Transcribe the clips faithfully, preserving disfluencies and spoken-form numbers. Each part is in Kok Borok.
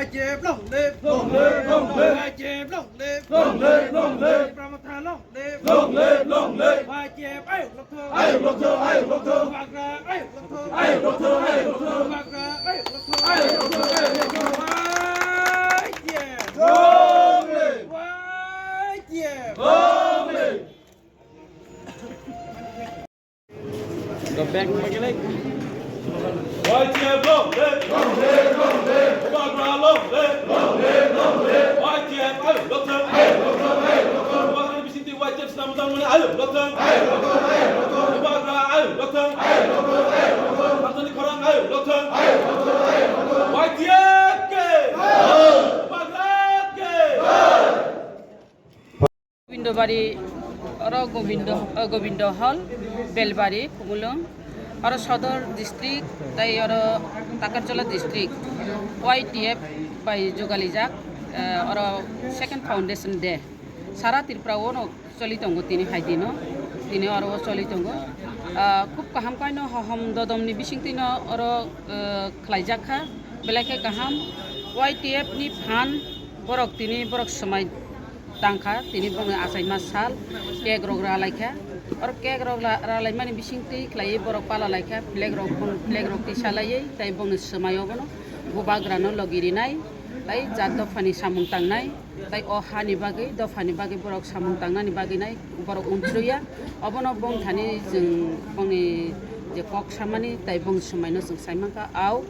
Y T F long live! Long live, long live! Y T F long live! Long live, long live! Tipra Motha long live! Long live, long live! Y T F ayuk lokthung! Ayuk lokthung, ayuk lokthung! Bubagra ayuk lokthung! Ayuk lokthung, ayuk lokthung! Bubagra ayuk lokthung! Ayuk lokthung, ayuk lokthung! Y T F! Long live! Y T F! Long live! Go back, go back. Y T F long live! Long live, long live! Bubagra long live! Long live, long live! Y T F ayuk lokthung! Ayuk lokthung, ayuk lokthung! Bubagrani bisingtwi Y T F swnam tangmani ayuk lokthung! Ayuk lokthung, ayuk lokthung! Bubagra ayuk lokthung! Ayuk lokthung, ayuk lokthung! Thangjani khorang ayuk lokthung! Ayuk lokthung, ayuk lokthung! Y T F ke! Bubagra ke! Gobindobari, oro Gobindo, eh, Gobindo Hall, Belbari, Khumulwng, oro Sodor District, tai oro Takarjala District, Y T F bai jugalijak, eh, oro Second Foundation Day. Sara Tripura o no choli tongo tini hai dino, tini oro o choli tongo. Ah, khub kaham kaino hohom dodomni bisingtwi no oro, eh, khlaijak kha, belai khe kaham. Y T F ni phan borok tini borok swmai tangkha, tini bongni achaima sal, cake rok ralaikha. Oro cake rok la-, ralaimani bisingtwi khlaiwi borok pala laikha, flag rok, bong flag rok tisa laiwi, tai bongni swmai obono bubagrano logi rinai, tai jat dophani samung tangnai, tai o hani bagwi, dophani bagwi borok samung tangnani bagwi nai borok unsuriya. Obono bongthani chwng bongni je kok samani, tai bongni swmaino chwng sai mankha. Au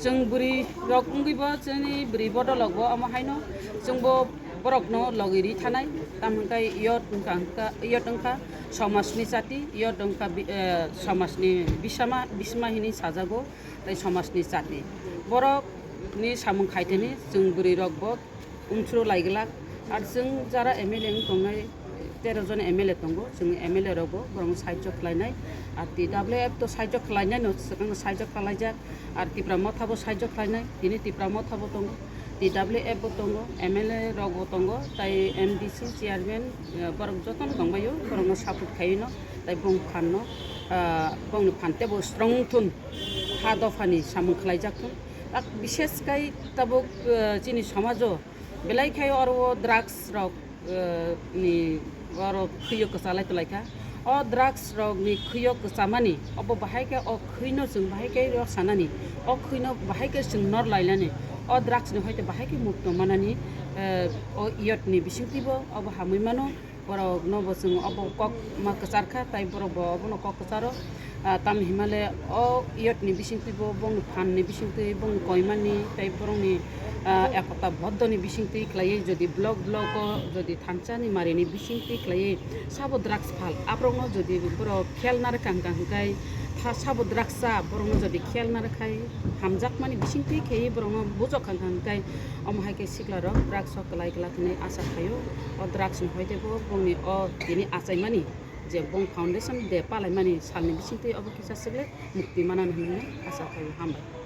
chwng bwrwi rok wngwibo, chini bwrwi bodolokbo omo haino chwngbo borokno logi ri thanai, tamo hwnkhe yot wngkha, wngkha, yot wngkha somajni chati, yot wngkha bi-, eh, somajni bisama, bisma hinwi sajago, tei somajni chati. Borokni samung khaithani chwng bwrwirokbo unsuru lai glak. Ar chwng jara M L A wng tongnai, tero jon M L A tongo, chwng M L A rokbo borokno sahajyo khlainai. Ar T W F to sahajyo khlainaino, swkangno sahajyo khlaijak. Ar Tipra Motha bo sahajyo khlainai, tini Tipra Motha bo tongo, T W F bo tongo, M L A rok bo tongo, tai M D C chairman, eh, borok jotono tongbaio, borokno support khaino, tai bong phanno, ah, bongni phan tebo strong thun, ha dophani samung khlaijak thun. Ak bishes kai tabuk, eh, chini somajo belai khai oro o drugs rok, eh, ni oro khwio kwchalai tonglaikha. O drugs rok ni khwio kwchamani obo bahai khe, o khwino chwng bahai khe rw sanani, o khwino bahai khe chwng nor lainani, o drugs ni hoite bahai khe mukto manani, eh, o yot ni bisingtwi bo obo hamwi mano. Borok no bo chwng obo kok ma kwchar kha, tai borok bo obono kok kwcharo. Ah, tam himale o yot ni bisingtwi bo bongni phan ni bisingtwi bongni koimani tai borokni, ah, ekota boddo ni bisingtwi khlaiwi jodi block block o jodi thansa ni mari ni bisingtwi khlaiwi sabo drugs phal aborok no jodi borok khel narwkha hwnkha hwnkhe tha sabo drugs cha borok no jodi khel narwkhai hamjakmani bisingtwi khaiwi borok no bujok hwnkha hwnkhe omo hai khe sikla rok drugs o kwlai glak hinwi asa khaio. O drugs ni hoite bo bongni o tini achaimani je bong foundation de palaimani salni bisingtwi obo kisa sikle mukti manani hinwi asa khaio. Hambai.